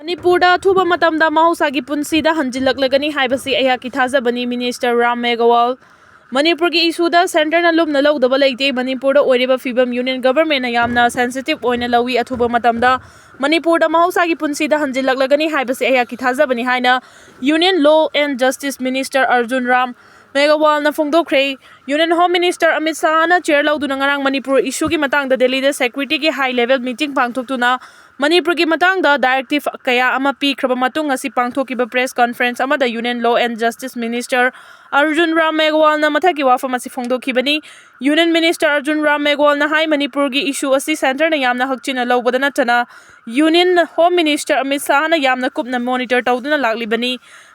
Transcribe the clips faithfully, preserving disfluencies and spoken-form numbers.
ꯃꯅꯤꯄꯨꯔꯗ ꯑꯊꯨꯕ ꯃꯇꯝꯗ ꯃꯍꯧꯁꯥꯒꯤ ꯄꯨꯟꯁꯤꯗ ꯍꯟꯖꯤꯜꯂꯛꯂꯒꯅꯤ ꯍꯥꯏꯕꯁꯤ ꯑꯩꯍꯥꯛꯀꯤ ꯊꯥꯖꯕꯅꯤ, ꯃꯤꯅꯤꯁꯇꯔ ꯔꯥꯝ ꯃꯦꯘꯋꯥꯜ꯫ ꯃꯅꯤꯄꯨꯔꯒꯤ ꯏꯁꯨꯗ ꯁꯦꯟꯇꯔꯅ ꯂꯨꯝꯅ ꯂꯧꯗꯕ ꯂꯩꯇꯦ꯫ ꯃꯅꯤꯄꯨꯔꯗ ꯑꯣꯏꯔꯤꯕ ꯐꯤꯕꯝ ꯌꯨꯅꯤꯌꯟ ꯒꯚꯔꯟꯃꯦꯟꯅ ꯌꯥꯝꯅ ꯁꯦꯟꯁꯤꯇꯤꯚ ꯑꯣꯏꯅ ꯂꯧꯏ꯫ ꯑꯊꯨꯕ ꯃꯇꯝꯗ ꯃꯅꯤꯄꯨꯔꯗ ꯃꯍꯧꯁꯥꯒꯤ ꯄꯨꯟꯁꯤꯗ ꯍꯟꯖꯤꯜꯂꯛꯂꯒꯅꯤ ꯍꯥꯏꯕꯁꯤ ꯑꯩꯍꯥꯛꯀꯤ ꯊꯥꯖꯕꯅꯤ ꯍꯥꯏꯅ union law and justice minister Arjun Ram ꯃꯦꯘꯋꯥꯜꯅ ꯐꯣꯡꯗꯣꯛꯈ꯭ꯔꯦ꯫ ꯌꯨꯅꯤꯌꯟ ꯍꯣꯝ ꯃꯤꯅꯤꯁꯇꯔ ꯑꯃꯤꯠ ꯁꯥꯍꯅ ꯆꯦꯌꯔ ꯂꯧꯗꯨꯅ ꯉꯔꯥꯡ ꯃꯅꯤꯄꯨꯔ ꯏꯁꯨꯒꯤ ꯃꯇꯥꯡꯗ ꯗꯦꯜꯂꯤꯗ ꯁꯦꯀ꯭ꯌꯨꯔꯤꯇꯤꯒꯤ ꯍꯥꯏ ꯂꯦꯚꯦꯜ ꯃꯤꯇꯤꯡ ꯄꯥꯡꯊꯣꯛꯇꯨꯅ ꯃꯅꯤꯄꯨꯔꯒꯤ ꯃꯇꯥꯡꯗ ꯗꯥꯏꯔꯦꯛꯇꯤꯚ ꯀꯌꯥ ꯑꯃ ꯄꯤꯈ꯭ꯔꯕ ꯃꯇꯨꯡ ꯉꯁꯤ ꯄꯥꯡꯊꯣꯛꯈꯤꯕ ꯄ꯭ꯔꯦꯁ ꯀꯟꯐꯔꯦꯟꯁ ꯑꯃꯗ union law and justice minister Arjun Ram ꯃꯦꯘꯋꯥꯜꯅ ꯃꯊꯛꯀꯤ ꯋꯥꯐꯝ ꯑꯁꯤ ꯐꯣꯡꯗꯣꯛꯈꯤꯕꯅꯤ꯫ ꯌꯨꯅꯤꯌꯟ ꯃꯤꯅꯤꯁꯇꯔ ꯑꯔꯖꯨꯟ ꯔꯥꯝ ꯃꯦꯘꯋꯥꯜꯅ ꯍꯥꯏ, ꯃꯅꯤꯄꯨꯔꯒꯤ ꯏꯁꯨ ꯑꯁꯤ ꯁꯦꯟꯇꯔꯅ ꯌꯥꯝꯅ ꯍꯛꯆꯤꯟꯅ ꯂꯧꯕꯗ ꯅꯠꯇꯅ ꯌꯨꯅꯤꯌꯟ ꯍꯣꯝ ꯃꯤꯅꯤꯁꯇꯔ ꯑꯃꯤꯠ ꯁꯥꯍꯅ ꯌꯥꯝꯅ ꯀꯨꯞꯅ ꯃꯣꯅꯤꯇꯔ ꯇꯧꯗꯨꯅ ꯂꯥꯛꯂꯤꯕꯅꯤ꯫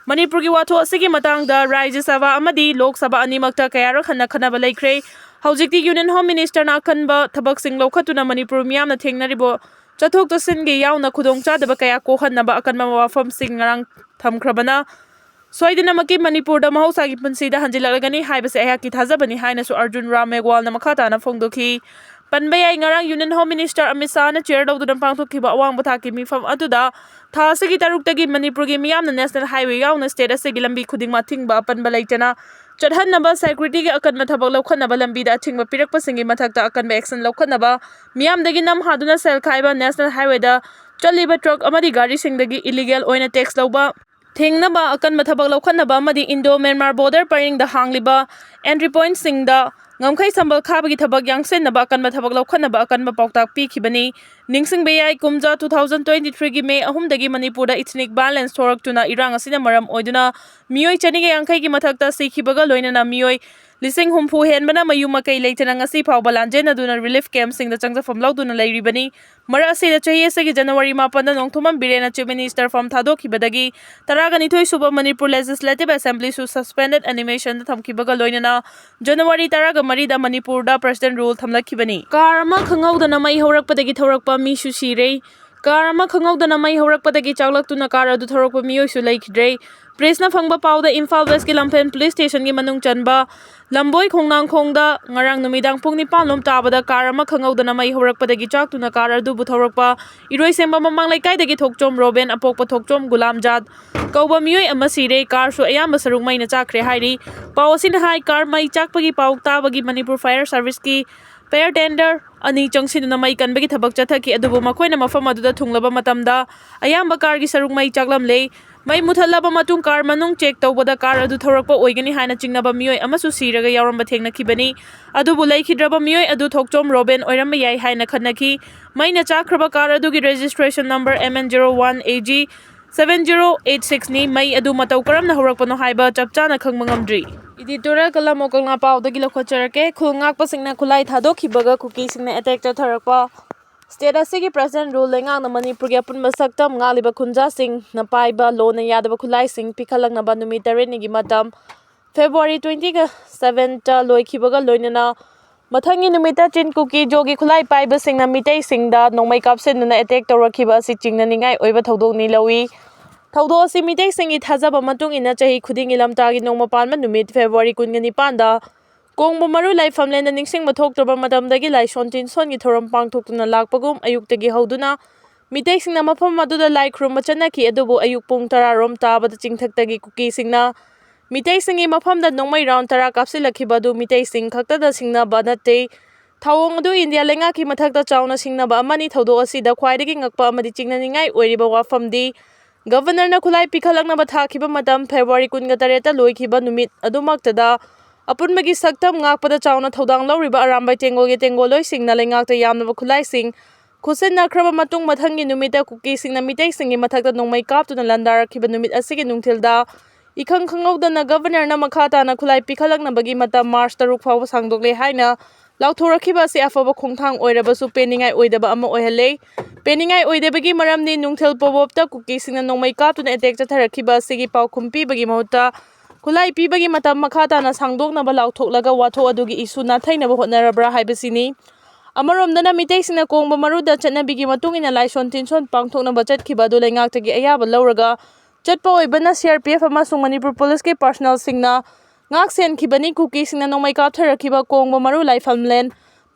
ꯃꯅꯤꯄꯨꯔꯒꯤ ꯋꯥꯊꯣꯛ ꯑꯁꯤꯒꯤ ꯃꯇꯥꯡꯗ ꯔꯥꯖ꯭ꯌ ꯁꯚꯥ ꯑꯃꯗꯤ ꯂꯣꯛ ꯁꯚꯥ ꯑꯅꯤꯃꯛꯇ ꯀꯌꯥꯔꯛ ꯍꯟꯅ ꯈꯟꯅꯕ ꯂꯩꯈ꯭ꯔꯦ꯫ ꯍꯧꯖꯤꯛꯇꯤ ꯌꯨꯅꯤꯌꯟ ꯍꯣꯝ ꯃꯤꯅꯤꯁꯇꯔꯅ ꯑꯀꯟꯕ ꯊꯕꯛꯁꯤꯡ ꯂꯧꯈꯠꯇꯨꯅ ꯃꯅꯤꯄꯨꯔ ꯃꯤꯌꯥꯝꯅ ꯊꯦꯡꯅꯔꯤꯕ ꯆꯠꯊꯣꯛ ꯆꯠꯁꯤꯟꯒꯤ ꯌꯥꯎꯅ ꯈꯨꯗꯣꯡꯆꯥꯗꯕ ꯀꯌꯥ ꯀꯣꯛꯍꯟꯅꯕ ꯑꯀꯟꯕ ꯋꯥꯐꯝꯁꯤꯡ ꯉꯔꯥꯡ ꯊꯝꯈ꯭ꯔꯕꯅ ꯁꯣꯏꯗꯅꯃꯛꯀꯤ ꯃꯅꯤꯄꯨꯔꯗ ꯃꯍꯧꯁꯥꯒꯤ ꯄꯨꯟꯁꯤꯗ ꯍꯟꯖꯤꯜꯂꯛꯂꯒꯅꯤ ꯍꯥꯏꯕꯁꯤ ꯑꯩꯍꯥꯛꯀꯤ ꯊꯥꯖꯕꯅꯤ ꯍꯥꯏꯅꯁꯨ ꯑꯔꯖꯨꯟ ꯔꯥꯝ ꯃꯦꯘꯋꯥꯜꯅ ꯃꯈꯥ ꯇꯥꯅ ꯐꯣꯡꯗꯣꯛꯈꯤ꯫ ꯄꯟꯕ ꯌꯥꯏ, ꯉꯔꯥꯡ ꯌꯨꯅꯤꯌꯟ ꯍꯣꯝ ꯃꯤꯅꯤꯁꯇꯔ ꯑꯃꯤꯠ ꯁꯥꯍꯅ ꯆꯦꯌꯔ ꯂꯧꯗꯨꯅ ꯄꯥꯡꯊꯣꯛꯈꯤꯕ ꯑꯋꯥꯡꯕ ꯊꯥꯛꯀꯤ ꯃꯤꯐꯝ ꯑꯗꯨꯗ ꯊꯥ ꯑꯁꯤꯒꯤ ꯇꯔꯨꯛꯇꯒꯤ ꯃꯅꯤꯄꯨꯔꯒꯤ ꯃꯤꯌꯥꯝꯅ ꯅꯦꯁꯅꯦꯜ ꯍꯥꯏꯋꯦ ꯌꯥꯎꯅ ꯁ꯭ꯇꯦꯠ ꯑꯁꯤꯒꯤ ꯂꯝꯕꯤ ꯈꯨꯗꯤꯡꯃꯛ ꯑꯊꯤꯡꯕ ꯑꯄꯟꯕ ꯂꯩꯇꯅ ꯆꯠꯍꯟꯅꯕ ꯁꯦꯀ꯭ꯌꯨꯔꯤꯇꯤꯒꯤ ꯑꯀꯟꯕ ꯊꯕꯛ ꯂꯧꯈꯠꯅꯕ, ꯂꯝꯕꯤꯗ ꯑꯊꯤꯡꯕ ꯄꯤꯔꯛꯄꯁꯤꯡꯒꯤ ꯃꯊꯛꯇ ꯑꯀꯟꯕ ꯑꯦꯛꯁꯟ ꯂꯧꯈꯠꯅꯕ, ꯃꯤꯌꯥꯝꯗꯒꯤ ꯅꯝ ꯍꯥꯗꯨꯅ ꯁꯦꯜ ꯈꯥꯏꯕ, ꯅꯦꯁꯅꯦꯜ ꯍꯥꯏꯋꯦꯗ ꯆꯠꯂꯤꯕ ꯇ꯭ꯔꯛ ꯑꯃꯗꯤ ꯒꯥꯔꯤꯁꯤꯡꯗꯒꯤ ꯏꯂꯤꯒꯦꯜ ꯑꯣꯏꯅ ꯇꯦꯛꯁ ꯂꯧꯕ ꯊꯤꯡꯅꯕ ꯑꯀꯟꯕ ꯊꯕꯛ ꯂꯧꯈꯠꯅꯕ ꯑꯃꯗꯤ ꯏꯟꯗꯣ ꯃ꯭ꯌꯥꯟꯃꯥꯔ ꯕꯣꯔꯗꯔ ꯄꯔꯤꯡꯗ ꯍꯥꯡꯂꯤꯕ ꯑꯦꯟꯇ꯭ꯔꯤ ꯄꯣꯏꯟꯠꯁꯤꯡꯗ ꯉꯝꯈꯩ ꯁꯝꯕꯜ ꯈꯥꯕꯒꯤ ꯊꯕꯛ ꯌꯥꯡꯁꯤꯟꯅꯕ ꯑꯀꯟꯕ ꯊꯕꯛ ꯂꯧꯈꯠꯅꯕ ꯑꯀꯟꯕ ꯄꯥꯎꯇꯥꯛ ꯄꯤꯈꯤꯕꯅꯤ꯫ ꯅꯤꯡꯁꯤꯡꯕ ꯌꯥꯏ, ꯀꯨꯝꯖꯥ two thousand twenty threeꯒꯤ ꯃꯦ ꯑꯍꯨꯝꯗꯒꯤ ꯃꯅꯤꯄꯨꯔꯗ ethnic violence ꯊꯣꯔꯛꯇꯨꯅ ꯏꯔꯥꯡ ꯑꯁꯤꯅ ꯃꯔꯝ ꯑꯣꯏꯗꯨꯅ ꯃꯤꯑꯣꯏ ꯆꯅꯤꯒ ꯌꯥꯡꯈꯩꯒꯤ ꯃꯊꯛꯇ ꯁꯤꯈꯤꯕꯒ ꯂꯣꯏꯅꯅ ꯃꯤꯑꯣꯏ ꯂꯤꯁꯤꯡ ꯍꯨꯝꯐꯨ ꯍꯦꯟꯕꯅ ꯃꯌꯨꯝ ꯃꯀꯩ ꯂꯩꯇꯅ ꯉꯁꯤ ꯐꯥꯎꯕ ꯂꯥꯟꯖꯦꯟꯅꯗꯨꯅ ꯔꯤꯂꯤꯐ ꯀꯦꯝꯞꯁꯤꯡꯗ ꯆꯪꯖꯐꯝ ꯂꯧꯗꯨꯅ ꯂꯩꯔꯤꯕꯅꯤ꯫ ꯃꯔꯛ ꯑꯁꯤꯗ ꯆꯍꯤ ꯑꯁꯤꯒꯤ ꯖꯅꯋꯥꯔꯤ ꯃꯥꯄꯟꯗ ꯅꯣꯡꯊꯣꯝꯕꯝ ꯕꯤꯔꯦꯟꯅ ꯆꯤꯐ ꯃꯤꯅꯤꯁꯇꯔ ꯐꯝ ꯊꯥꯗꯣꯛꯈꯤꯕꯗꯒꯤ ꯇꯔꯥꯒ ꯅꯤꯊꯣꯏ ꯁꯨꯕ ꯃꯅꯤꯄꯨꯔ ꯂꯦꯖꯤꯁꯂꯦꯇꯤꯚ ꯑꯦꯁꯦꯝꯕ꯭ꯂꯤꯁꯨ ꯁꯁꯄꯦꯟꯗꯦꯗ ꯑꯦꯅꯤꯃꯦꯁꯟꯗ ꯊꯝꯈꯤꯕꯒ ꯂꯣꯏꯅꯅ ꯖꯅꯋꯥꯔꯤ ꯇꯔꯥꯒ ꯃꯔꯤꯗ ꯃꯅꯤꯄꯨꯔꯗ ꯄ꯭ꯔꯦꯁꯤꯗꯦꯟꯠ ꯔꯨꯜ ꯊꯝꯂꯛꯈꯤꯕꯅꯤ꯫ ꯀꯥꯔ ꯑꯃ ꯈꯪꯍꯧꯗꯅ ꯃꯩ ꯍꯧꯔꯛꯄꯗꯒꯤ ꯊꯧꯔꯛꯄ ꯃꯤꯁꯨ ꯁꯤꯔꯦ꯫ ꯀꯥꯔ ꯑꯃ ꯈꯪꯍꯧꯗꯅ ꯃꯩ ꯍꯧꯔꯛꯄꯗꯒꯤ ꯆꯥꯛꯂꯛꯇꯨꯅ ꯀꯥꯔ ꯑꯗꯨ ꯊꯧꯔꯛꯄ ꯃꯤꯑꯣꯏꯁꯨ ꯂꯩꯈꯤꯗ꯭ꯔꯦ꯫ ꯄ꯭ꯔꯦꯁꯅ ꯐꯪꯕ ꯄꯥꯎꯗ ꯏꯝꯐꯥꯜ ꯋꯦꯁꯀꯤ ꯂꯝꯐꯦꯜ ꯄꯨꯂꯤꯁ ꯁ꯭ꯇꯦꯁꯟꯒꯤ ꯃꯅꯨꯡ ꯆꯟꯕ ꯂꯝꯕꯣꯏ ꯈꯣꯡꯅꯥꯡꯈꯣꯡꯗ ꯉꯔꯥꯡ ꯅꯨꯃꯤꯗꯥꯡ ꯄꯨꯡ ꯅꯤꯄꯥꯟ ꯂꯣꯝ ꯇꯥꯕꯗ ꯀꯥꯔ ꯑꯃ ꯈꯪꯍꯧꯗꯅ ꯃꯩ ꯍꯧꯔꯛꯄꯗꯒꯤ ꯆꯥꯛꯇꯨꯅ ꯀꯥꯔ ꯑꯗꯨꯕꯨ ꯊꯧꯔꯛꯄ ꯏꯔꯣꯏꯁꯦꯝꯕ ꯃꯃꯥꯡ ꯂꯩꯀꯥꯏꯗꯒꯤ ꯊꯣꯛꯆꯣꯝ ꯔꯣꯕꯦꯟ, ꯑꯄꯣꯛꯄ ꯊꯣꯛꯆꯣꯝ ꯒꯨꯂꯥꯝꯖꯥꯗ ꯀꯧꯕ ꯃꯤꯑꯣꯏ ꯑꯃ ꯁꯤꯔꯦ꯫ ꯀꯥꯔꯁꯨ ꯑꯌꯥꯝꯕ ꯁꯔꯨꯛ ꯃꯩꯅ ꯆꯥꯛꯈ꯭ꯔꯦ ꯍꯥꯏꯔꯤ꯫ ꯄꯥꯎ ꯑꯁꯤꯅ ꯍꯥꯏ, ꯀꯥꯔ ꯃꯩ ꯆꯥꯛꯄꯒꯤ ꯄꯥꯎ ꯇꯥꯕꯒꯤ ꯃꯅꯤꯄꯨꯔ ꯐꯥꯌꯔ ꯁꯥꯔꯚꯤꯁꯀꯤ ꯐꯥꯌꯔ ꯇꯦꯟꯗꯔ ꯑꯅꯤ ꯆꯪꯁꯤꯟꯗꯨꯅ ꯃꯩ ꯀꯟꯕꯒꯤ ꯊꯕꯛ ꯆꯠꯊꯈꯤ꯫ ꯑꯗꯨꯕꯨ ꯃꯈꯣꯏꯅ ꯃꯐꯝ ꯑꯗꯨꯗ ꯊꯨꯡꯂꯕ ꯃꯇꯝꯗ ꯑꯌꯥꯝꯕ ꯀꯥꯔꯒꯤ ꯁꯔꯨꯛ ꯃꯩ ꯆꯥꯛꯂꯝꯂꯦ꯫ ꯃꯩ ꯃꯨꯊꯠꯂꯕ ꯃꯇꯨꯡ ꯀꯥꯔ ꯃꯅꯨꯡ ꯆꯦꯛ ꯇꯧꯕꯗ ꯀꯥꯔ ꯑꯗꯨ ꯊꯧꯔꯛꯄ ꯑꯣꯏꯒꯅꯤ ꯍꯥꯏꯅ ꯆꯤꯡꯅꯕ ꯃꯤꯑꯣꯏ ꯑꯃꯁꯨ ꯁꯤꯔꯒ ꯌꯥꯎꯔꯝꯕ ꯊꯦꯡꯅꯈꯤꯕꯅꯤ꯫ ꯑꯗꯨꯕꯨ ꯂꯩꯈꯤꯗ꯭ꯔꯕ ꯃꯤꯑꯣꯏ ꯑꯗꯨ ꯊꯣꯛꯆꯣꯝ ꯔꯣꯕꯦꯟ ꯑꯣꯏꯔꯝꯕ ꯌꯥꯏ ꯍꯥꯏꯅ ꯈꯟꯅꯈꯤ꯫ ꯃꯩꯅ ꯆꯥꯛꯈ꯭ꯔꯕ ꯀꯥꯔ ꯑꯗꯨꯒꯤ registration number M N zero one A G seven zero eight six ꯅꯤ꯫ ꯃꯩ ꯑꯗꯨ ꯃꯇꯧ ꯀꯔꯝꯅ ꯍꯧꯔꯛꯄꯅꯣ ꯍꯥꯏꯕ ꯆꯞ ꯆꯥꯅ ꯈꯪꯕ ꯉꯝꯗ꯭ꯔꯤ꯫ Editorial ꯀꯂꯝ ꯑꯣꯀꯜꯅꯥ ꯄꯥꯎꯗꯒꯤ ꯂꯧꯈꯠꯆꯔꯛꯀꯦ꯫ ꯈꯨꯜ ꯉꯥꯛꯄꯁꯤꯡꯅ ꯈꯨꯠꯂꯥꯏ ꯊꯥꯗꯣꯛꯈꯤꯕꯒ ꯀꯨꯀꯤꯁꯤꯡꯅ attack ꯆꯠꯊꯔꯛꯄ꯫ State ꯑꯁꯤꯒꯤ present rule ꯂꯩꯉꯥꯛꯅ ꯃꯅꯤꯄꯨꯔꯒꯤ ꯑꯄꯨꯟꯕ ꯁꯛꯇꯝ ꯉꯥꯛꯂꯤꯕ ꯈꯨꯟꯖꯥꯁꯤꯡꯅ ꯄꯥꯏꯕ ꯂꯣꯅ ꯌꯥꯗꯕ ꯈꯨꯠꯂꯥꯏꯁꯤꯡ ꯄꯤꯈꯠꯂꯛꯅꯕ ꯅꯨꯃꯤꯠ ꯇꯔꯦꯠꯅꯤꯒꯤ ꯃꯇꯝ February twenty seven ꯇ ꯂꯣꯏꯈꯤꯕꯒ ꯂꯣꯏꯅꯅ ꯃꯊꯪꯒꯤ ꯅꯨꯃꯤꯠꯇ ꯆꯤꯟ ꯀꯨꯀꯤ ꯖꯣꯒꯤ ꯈꯨꯠꯂꯥꯏ ꯄꯥꯏꯕꯁꯤꯡꯅ ꯃꯤꯇꯩꯁꯤꯡꯗ ꯅꯣꯡꯃꯩ ꯀꯥꯞꯁꯤꯟꯗꯨꯅ attack ꯇꯧꯔꯛꯈꯤꯕ ꯑꯁꯤ ꯆꯤꯡꯅꯅꯤꯡꯉꯥꯏ ꯑꯣꯏꯕ ꯊꯧꯗꯣꯛꯅꯤ ꯂꯧꯏ꯫ ꯊꯧꯗꯣꯛ ꯑꯁꯤ ꯃꯤꯇꯩꯁꯤꯡꯒꯤ ꯊꯥꯖꯕ ꯃꯇꯨꯡ ꯏꯟꯅ ꯆꯍꯤ ꯈꯨꯗꯤꯡꯒꯤ ꯂꯝꯇꯥꯒꯤ ꯅꯣꯡꯃ ꯄꯥꯟꯕ ꯅꯨꯃꯤꯠ February ꯀꯨꯟꯒ ꯅꯤꯄꯥꯟꯗ ꯀꯣꯡꯕ ꯃꯔꯨ ꯂꯥꯏꯐꯝꯂꯦꯟꯗ ꯅꯤꯡꯁꯤꯡꯕ ꯊꯣꯛꯇ꯭ꯔꯕ ꯃꯇꯝꯗꯒꯤ ꯂꯥꯏꯁꯣꯟ ꯇꯤꯟꯁꯣꯟꯒꯤ ꯊꯧꯔꯝ ꯄꯥꯡꯊꯣꯛꯇꯨꯅ ꯂꯥꯛꯄꯒꯨꯝ, ꯑꯌꯨꯛꯇꯒꯤ ꯍꯧꯗꯨꯅ ꯃꯤꯇꯩꯁꯤꯡꯅ ꯃꯐꯝ ꯑꯗꯨꯗ ꯂꯥꯏ ꯈꯨꯔꯨꯝꯕ ꯆꯠꯅꯈꯤ꯫ ꯑꯗꯨꯕꯨ ꯑꯌꯨꯛ ꯄꯨꯡ ꯇꯔꯥ ꯔꯣꯝ ꯇꯥꯕꯗ ꯆꯤꯡꯊꯛꯇꯒꯤ ꯀꯨꯀꯤꯁꯤꯡꯅ ꯃꯤꯇꯩꯁꯤꯡꯒꯤ ꯃꯐꯝꯗ ꯅꯣꯡꯃꯩ round ꯇꯔꯥ ꯀꯥꯞꯁꯤꯜꯂꯛꯈꯤꯕ ꯑꯗꯨ ꯃꯤꯇꯩꯁꯤꯡ ꯈꯛꯇꯗ ꯁꯤꯡꯅꯕ ꯅꯠꯇꯦ꯫ ꯊꯧꯑꯣꯡ ꯑꯗꯨ ꯏꯟꯗꯤꯌꯥ ꯂꯩꯉꯥꯛꯀꯤ ꯃꯊꯛꯇ ꯆꯥꯎꯅ ꯁꯤꯡꯅꯕ ꯑꯃꯅꯤ꯫ ꯊꯧꯗꯣꯛ ꯑꯁꯤꯗ ꯈ꯭ꯋꯥꯏꯗꯒꯤ ꯉꯛꯄ ꯑꯃꯗꯤ ꯆꯤꯡꯅꯅꯤꯡꯉꯥꯏ ꯑꯣꯏꯔꯤꯕ ꯋꯥꯐꯝꯗꯤ Governor ꯅ ꯈꯨꯠꯂꯥꯏ ꯄꯤꯈꯠꯂꯛꯅꯕ ꯊꯥꯈꯤꯕ ꯃꯇꯝ February ꯀꯨꯟꯒ ꯇꯔꯦꯠꯇ ꯂꯣꯏꯈꯤꯕ ꯅꯨꯃꯤꯠ ꯑꯗꯨꯃꯛꯇꯗ ꯑꯄꯨꯟꯕꯒꯤ ꯁꯛꯇꯝ ꯉꯥꯛꯄꯗ ꯆꯥꯎꯅ ꯊꯧꯗꯥꯡ ꯂꯧꯔꯤꯕ ꯑꯔꯥꯝꯕꯥꯏ ꯇꯦꯡꯒꯣꯜꯒꯤ ꯇꯦꯡꯒꯣꯜꯂꯣꯏꯁꯤꯡꯅ ꯂꯩꯉꯥꯛꯇ ꯌꯥꯝꯂꯕ ꯈꯨꯠꯂꯥꯏꯁꯤꯡ ꯈꯨꯠꯁꯤꯟꯅꯈ꯭ꯔꯕ ꯃꯇꯨꯡ ꯃꯊꯪꯒꯤ ꯅꯨꯃꯤꯠꯇ ꯀꯨꯀꯤꯁꯤꯡꯅ ꯃꯤꯇꯩꯁꯤꯡꯒꯤ ꯃꯊꯛꯇ ꯅꯣꯡꯃꯩ ꯀꯥꯞꯇꯨꯅ ꯂꯥꯟꯗꯥꯔꯛꯈꯤꯕ ꯅꯨꯃꯤꯠ ꯑꯁꯤꯒꯤ ꯅꯨꯡꯊꯤꯜꯗ ꯏꯈꯪ ꯈꯪꯍꯧꯗꯅ Governor ꯅ ꯃꯈꯥ ꯇꯥꯅ ꯈꯨꯠꯂꯥꯏ ꯄꯤꯈꯠꯂꯛꯅꯕꯒꯤ ꯃꯇꯝ March ꯇꯔꯨꯛ ꯐꯥꯎꯕ ꯁꯥꯡꯗꯣꯛꯂꯦ ꯍꯥꯏꯅ ꯂꯥꯎꯊꯣꯔꯛꯈꯤꯕ ꯑꯁꯤ ꯑꯐꯕ ꯈꯣꯡꯊꯥꯡ ꯑꯣꯏꯔꯕꯁꯨ ꯄꯦꯟꯅꯤꯡꯉꯥꯏ ꯑꯣꯏꯗꯕ ꯑꯃ ꯑꯣꯏꯍꯜꯂꯦ꯫ ꯄꯦꯟꯅꯤꯡꯉꯥꯏ ꯑꯣꯏꯗꯕꯒꯤ ꯃꯔꯝꯗꯤ ꯅꯨꯡꯊꯤꯜ ꯄꯣꯕꯣꯞꯇ ꯀꯨꯀꯤꯁꯤꯡꯅ ꯅꯣꯡꯃꯩ ꯀꯥꯞꯇꯨꯅ attack ꯆꯠꯊꯔꯛꯈꯤꯕ ꯑꯁꯤꯒꯤ ꯄꯥꯎꯈꯨꯝ ꯄꯤꯕꯒꯤ ꯃꯍꯨꯠꯇ ꯈꯨꯠꯂꯥꯏ ꯄꯤꯕꯒꯤ ꯃꯇꯝ ꯃꯈꯥ ꯇꯥꯅ ꯁꯥꯡꯗꯣꯛꯅꯕ ꯂꯥꯎꯊꯣꯛꯂꯒ ꯋꯥꯊꯣꯛ ꯑꯗꯨꯒꯤ issue ꯅꯥꯊꯩꯅꯕ ꯍꯣꯠꯅꯔꯕ꯭ꯔꯥ ꯍꯥꯏꯕꯁꯤꯅꯤ꯫ ꯑꯃꯔꯣꯝꯗꯅ ꯃꯤꯇꯩꯁꯤꯡꯅ ꯀꯣꯡꯕ ꯃꯔꯨꯗ ꯆꯠꯅꯕꯤꯒꯤ ꯃꯇꯨꯡ ꯏꯟꯅ ꯂꯥꯏꯁꯣꯟ ꯇꯤꯟꯁꯣꯟ ꯄꯥꯡꯊꯣꯛꯅꯕ ꯆꯠꯈꯤꯕ ꯑꯗꯨ ꯂꯩꯉꯥꯛꯇꯒꯤ ꯑꯌꯥꯕ ꯂꯧꯔꯒ ꯆꯠꯄ ꯑꯣꯏꯕꯅ ꯁꯤ ꯑꯥꯔ ꯄꯤ ꯑꯦꯐ ꯑꯃꯁꯨꯡ ꯃꯅꯤꯄꯨꯔ ꯄꯨꯂꯤꯁꯀꯤ ꯄꯥꯔꯁꯅꯦꯜꯁꯤꯡꯅ ꯉꯥꯛ ꯁꯦꯟꯈꯤꯕꯅꯤ꯫ ꯀꯨꯀꯤꯁꯤꯡꯅ ꯅꯣꯡꯃꯩ ꯀꯥꯞꯊꯔꯛꯈꯤꯕ ꯀꯣꯡꯕ ꯃꯔꯨ ꯂꯥꯏꯐꯝꯂꯦꯟ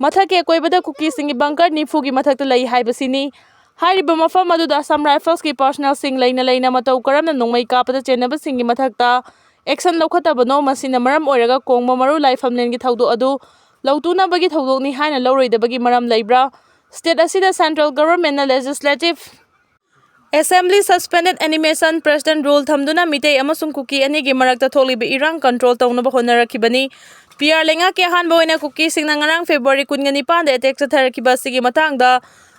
ꯃꯊꯛꯀꯤ ꯑꯀꯣꯏꯕꯗ ꯀꯨꯀꯤꯁꯤꯡꯒꯤ ꯕꯪꯀꯔ ꯅꯤꯐꯨꯒꯤ ꯃꯊꯛꯇ ꯂꯩ ꯍꯥꯏꯕꯁꯤꯅꯤ꯫ ꯍꯥꯏꯔꯤꯕ ꯃꯐꯝ ꯑꯗꯨꯗ ꯑꯁꯥꯝ ꯔꯥꯏꯐꯜꯁꯀꯤ ꯄꯥꯔꯁꯅꯦꯜꯁꯤꯡ ꯂꯩꯅ ꯂꯩꯅ ꯃꯇꯧ ꯀꯔꯝꯅ ꯅꯣꯡꯃꯩ ꯀꯥꯞꯄꯗ ꯆꯦꯟꯅꯕꯁꯤꯡꯒꯤ ꯃꯊꯛꯇ ꯑꯦꯛꯁꯟ ꯂꯧꯈꯠꯇꯕꯅꯣ, ꯃꯁꯤꯅ ꯃꯔꯝ ꯑꯣꯏꯔꯒ ꯀꯣꯡꯕ ꯃꯔꯨ ꯂꯥꯏꯐꯝꯂꯦꯟꯒꯤ ꯊꯧꯗꯣꯛ ꯑꯗꯨ ꯂꯧꯇꯨꯅꯕꯒꯤ ꯊꯧꯗꯣꯛꯅꯤ ꯍꯥꯏꯅ ꯂꯧꯔꯣꯏꯗꯕꯒꯤ ꯃꯔꯝ ꯂꯩꯕ꯭ꯔꯥ? ꯁ꯭ꯇꯦꯠ ꯑꯁꯤꯗ ꯁꯦꯟꯇ꯭ꯔꯦꯜ ꯒꯚꯔꯟꯃꯦꯟꯠꯅ legislative assembly suspended animation president rule ꯊꯝꯗꯨꯅ ꯃꯤꯇꯩ ꯑꯃꯁꯨꯡ ꯀꯨꯀꯤ ꯑꯅꯤꯒꯤ ꯃꯔꯛꯇ ꯊꯣꯛꯂꯤꯕ ꯏꯔꯥꯡ ꯀꯟꯇ꯭ꯔꯣꯜ ꯇꯧꯅꯕ ꯍꯣꯠꯅꯔꯛꯈꯤꯕꯅꯤ꯫ ꯄꯤ ꯑꯥꯔ ꯂꯩꯉꯥꯛꯀꯤ ꯑꯍꯥꯟꯕ ꯑꯣꯏꯅ ꯀꯨꯀꯤꯁꯤꯡꯅ ꯉꯔꯥꯡ ꯐꯦꯕ꯭ꯔꯨꯋꯥꯔꯤ ꯀꯨꯟꯒ ꯅꯤꯄꯥꯟꯗ ꯑꯦꯇꯦꯛ ꯆꯠꯊꯔꯛꯈꯤꯕ ꯑꯁꯤꯒꯤ ꯃꯇꯥꯡꯗ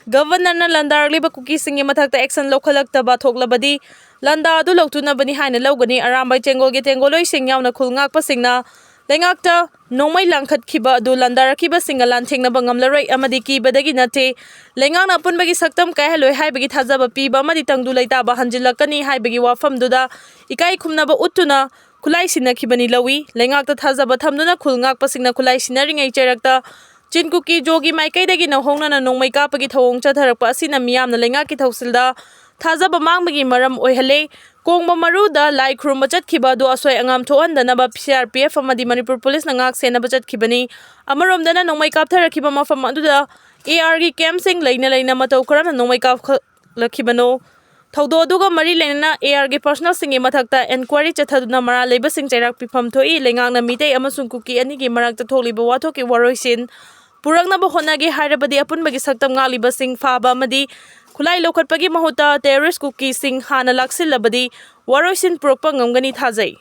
ꯒꯚꯔꯅꯔꯅ ꯂꯥꯟꯗꯥꯔꯛꯂꯤꯕ ꯀꯨꯀꯤꯁꯤꯡꯒꯤ ꯃꯊꯛꯇ ꯑꯦꯛꯁꯟ ꯂꯧꯈꯠꯂꯛꯇꯕ ꯊꯣꯛꯂꯕꯗꯤ ꯂꯥꯟꯗꯥ ꯑꯗꯨ ꯂꯧꯇꯨꯅꯕꯅꯤ ꯍꯥꯏꯅ ꯂꯧꯒꯅꯤ꯫ ꯑꯔꯥꯝꯕꯥꯏ ꯆꯦꯡꯒꯣꯜꯒꯤ ꯇꯦꯡꯒꯣꯜꯂꯣꯏꯁꯤꯡ ꯌꯥꯎꯅ ꯈꯨꯜ ꯉꯥꯛꯄꯁꯤꯡꯅ ꯂꯩꯉꯥꯛꯇ ꯅꯣꯡꯃꯩ ꯂꯪꯈꯠꯈꯤꯕ ꯑꯗꯨ ꯂꯥꯟꯗꯥꯔꯛꯈꯤꯕꯁꯤꯡꯒ ꯂꯥꯟꯊꯦꯡꯅꯕ ꯉꯝꯂꯔꯣꯏ ꯑꯃꯗꯤ ꯀꯤꯕꯗꯒꯤ ꯅꯠꯇꯦ꯫ ꯂꯩꯉꯥꯛꯅ ꯑꯄꯨꯟꯕꯒꯤ ꯁꯛꯇꯝ ꯀꯥꯏꯍꯜꯂꯣꯏ ꯍꯥꯏꯕꯒꯤ ꯊꯥꯖꯕ ꯄꯤꯕ ꯑꯃꯗꯤ ꯇꯪꯗꯨ ꯂꯩꯇꯥꯕ ꯍꯟꯖꯤꯜꯂꯛꯀꯅꯤ ꯍꯥꯏꯕꯒꯤ ꯋꯥꯐꯝꯗꯨꯗ ꯏꯀꯥꯏ ꯈꯨꯝꯅꯕ ꯎꯠꯇꯨꯅ ꯈꯨꯠꯂꯥꯏ ꯁꯤꯟꯅꯈꯤꯕꯅꯤ ꯂꯧꯏ꯫ ꯂꯩꯉꯥꯛꯇ ꯊꯥꯖꯕ ꯊꯝꯗꯨꯅ ꯈꯨꯜ ꯉꯥꯛꯄꯁꯤꯡꯅ ꯈꯨꯠꯂꯥꯏ ꯁꯤꯟꯅꯔꯤꯉꯩ ꯆꯩꯔꯛꯇ ꯆꯤꯟ ꯀꯨꯀꯤ ꯖꯣꯒꯤ ꯃꯥꯏꯀꯩꯗꯒꯤ ꯅꯧꯍꯧꯅꯅ ꯅꯣꯡꯃꯩ ꯀꯥꯞꯄꯒꯤ ꯊꯧꯑꯣꯡ ꯆꯠꯊꯔꯛꯄ ꯑꯁꯤꯅ ꯃꯤꯌꯥꯝꯅ ꯂꯩꯉꯥꯛꯀꯤ ꯊꯧꯁꯤꯜꯗ ꯊꯥꯖꯕ ꯃꯥꯡꯕꯒꯤ ꯃꯔꯝ ꯑꯣꯏꯍꯜꯂꯦ꯫ ꯀꯣꯡꯕ ꯃꯔꯨꯗ ꯂꯥꯏ ꯈꯨꯔꯨꯝꯕ ꯆꯠꯈꯤꯕ ꯑꯗꯨ ꯑꯁꯣꯏ ꯑꯉꯥꯝ ꯊꯣꯛꯍꯟꯗꯅꯕ ꯁꯤ ꯑꯥꯔ ꯄꯤ ꯑꯦꯐ ꯑꯃꯗꯤ ꯃꯅꯤꯄꯨꯔ ꯄꯨꯂꯤꯁꯅ ꯉꯥꯛ ꯁꯦꯟꯅꯕ ꯆꯠꯈꯤꯕꯅꯤ꯫ ꯑꯃꯔꯣꯝꯗꯅ ꯅꯣꯡꯃꯩ ꯀꯥꯞꯊꯔꯛꯈꯤꯕ ꯃꯐꯝ ꯑꯗꯨꯗ ꯑꯦ ꯑꯥꯔꯒꯤ ꯀꯦꯝꯞꯁꯤꯡ ꯂꯩꯅ ꯂꯩꯅ ꯃꯇꯧ ꯀꯔꯝꯅ ꯅꯣꯡꯃꯩ ꯀꯥꯞꯈꯠꯂꯛꯈꯤꯕꯅꯣ? ꯊꯧꯗꯣꯛ ꯑꯗꯨꯒ ꯃꯔꯤ ꯂꯩꯅꯅ ꯑꯦ ꯑꯥꯔꯒꯤ ꯄꯥꯔꯁꯅꯦꯜꯁꯤꯡꯒꯤ ꯃꯊꯛꯇ ꯏꯟꯀ꯭ꯋꯥꯏꯔꯤ ꯆꯠꯊꯗꯨꯅ ꯃꯔꯥꯜ ꯂꯩꯕꯁꯤꯡ ꯆꯩꯔꯥꯛ ꯄꯤꯐꯝ ꯊꯣꯛꯏ꯫ ꯂꯩꯉꯥꯛꯅ ꯃꯤꯇꯩ ꯑꯃꯁꯨꯡ ꯀꯨꯀꯤ ꯑꯅꯤꯒꯤ ꯃꯔꯛꯇ ꯊꯣꯛꯂꯤꯕ ꯋꯥꯊꯣꯛꯀꯤ ꯋꯥꯔꯣꯏꯁꯤꯟ ꯄꯨꯔꯛꯅꯕ ꯍꯣꯠꯅꯒꯦ ꯍꯥꯏꯔꯕꯗꯤ ꯑꯄꯨꯟꯕꯒꯤ ꯁꯛꯇꯝ ꯉꯥꯛꯂꯤꯕꯁꯤꯡ ꯐꯥꯕ ꯑꯃꯗꯤ ꯈꯨꯠꯂꯥꯏ ꯂꯧꯈꯠꯄꯒꯤ ꯃꯍꯨꯠꯇ ꯇꯦꯔꯣꯔꯤꯁ ꯀꯨꯀꯤꯁꯤꯡ ꯍꯥꯟꯅ ꯂꯥꯛꯁꯤꯜꯂꯕꯗꯤ ꯋꯥꯔꯣꯏꯁꯤꯟ ꯄꯨꯔꯛꯄ ꯉꯝꯒꯅꯤ ꯊꯥꯖꯩ꯫